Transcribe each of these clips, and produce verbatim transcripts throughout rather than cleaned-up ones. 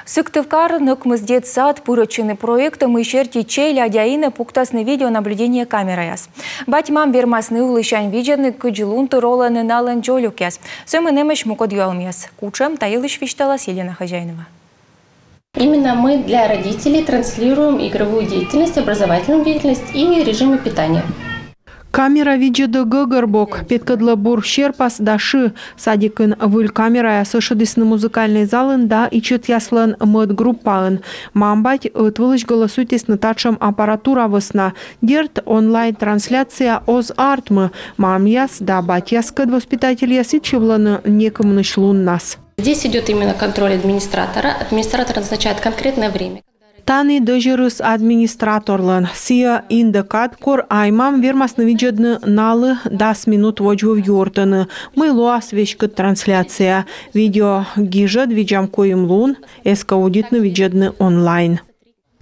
Сыктывкарын ӧкмыс детсад пырӧдчӧны проектӧ, мый серти челядя инӧ пуктасны видеонаблюдение камераяс. Бать-мам вермасны ылысянь видзӧдны, кыдз лун тыр олӧны налӧн дзолюкъяс. Сӧмын эмӧсь мукӧд юалӧмъяс. Кутшӧм, та йылысь висьталас Елена Хозяинова. Именно мы для родителей транслируем игровую деятельность, образовательную деятельность и режимы питания. Камера видзӧдӧ гӧгӧрбок, петкӧдлӧ бур серпас да шы. Садикын выль камераяс ӧшӧдісны музыкальнӧй залын да ичӧтъяслӧн мӧд группаын. Мам-бать ӧтвылысь гӧлӧсуйтісны татшӧм аппаратура вӧсна. Дерт, онлайн-трансляция оз артмы. Мамъяс да батьяскӧд воспитательяс ичӧтитӧны некымынысь луннас. Здесь идёт именно контроль администратора. Администратор назначает конкретное время. Тані дӧзьӧрыс администраторлӧн. Сійӧ индӧ кад, кор ай-мам вермасны видзӧдны налы дас минут водзвыв юӧртӧны, мый лоас веськыд трансляция. Видео гижӧд видзам куим лун, эз кӧ удитны видзӧдны онлайн.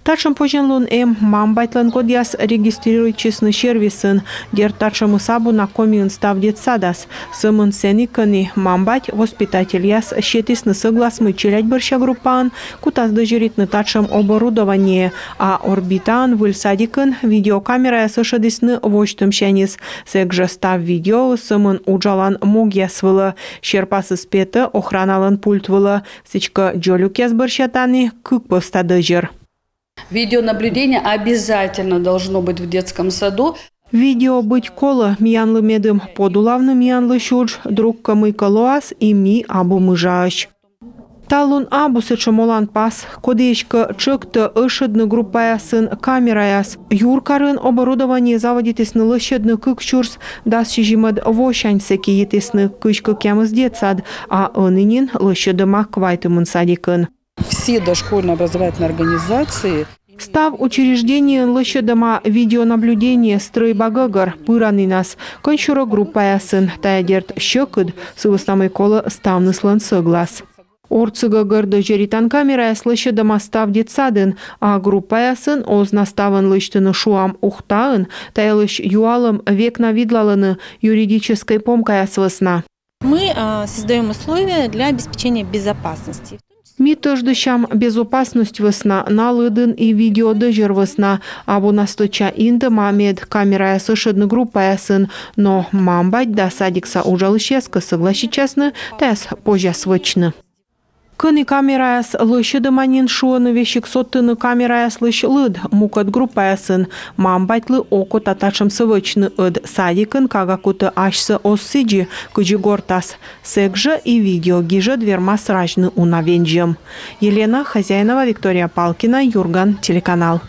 Татшӧм позянлун эм мам-батьлӧн, кодъяс регистрируйтчисны сервисын. Дерт, татшӧмыс абу на Комиын став детсадас. Сӧмын сэні, кӧні мам-бать, воспитательяс сетісны сӧглас, мый челядь бӧрся группаын кутас дӧзьӧритны татшӧм оборудование, а Орбитаын выль садикын видеокамераяс ӧшӧдісны восьтӧмсяньыс. Сэк жӧ став видеоыс сӧмын уджалан могъяс вылӧ. Серпасыс петӧ охраналӧн пульт вылӧ. Сідзкӧ, дзолюкъяс бӧрся тані кык пӧвста дӧзьӧр. Видеонаблюдение обязательно должно быть в детском саду. Видео быть колӧ, миянлы медым подулавны миянлысь удж, друг кӧ мый кӧ лоас, и ми абу мыжаӧсь. Талун абу сэтшӧм оланпас, коді эськӧ тшӧктӧ ӧшӧдны группаясын камераяс. Юркарын оборудование заводитісны лӧсьӧдны кык сюрс дас сизимӧд восянь, сэки йитісны кызь кӧкъямыс детсад, а ӧні нин лӧсьӧдӧма квайтымын садикын. Все дошкольные образовательные организации. Став учреждениеын лӧсьӧдӧма видеонаблюдение стрӧйба гӧгӧр, пыранінас, кӧнсюрӧ группаясын. Тайӧ, дерт, сьӧкыд, сы вӧсна мый колӧ ставныслӧн сӧглас. Ордсы гӧгӧр дӧзьӧритан камераяс лӧсьӧдӧма став детсадын, а группаясын оз на ставӧн лысьтыны, шуам, Ухтаын. Та йылысь юалӧм век на видлалӧны юридическӧй помкаяс вӧсна. Мы, а, создаём условия для обеспечения безопасности. Ми тӧждысям безопасность вӧсна, на лыдын и видеодӧзьӧр вӧсна. Абу на стӧча индӧма, мед камераяс ӧшӧдны группаясын, но мам-бать да садикса уджалысьяс кӧ сӧгласитчасны, тайӧс позяс вӧчны. Кӧні камераяс лӧсьӧдӧма нин, шуӧны весиг содтыны камераяслысь лыд мукӧд группаясын. Мам-батьлы окота татшӧмсӧ вӧчны, ӧд садикын кага кутӧ асьсӧ оз сідзи, кыдзи гортас. Сэк жӧ и видео гижӧд вермас разьны уна вензьӧм. Елена Хозяинова, Виктория Палкина, «Юрган» телеканал.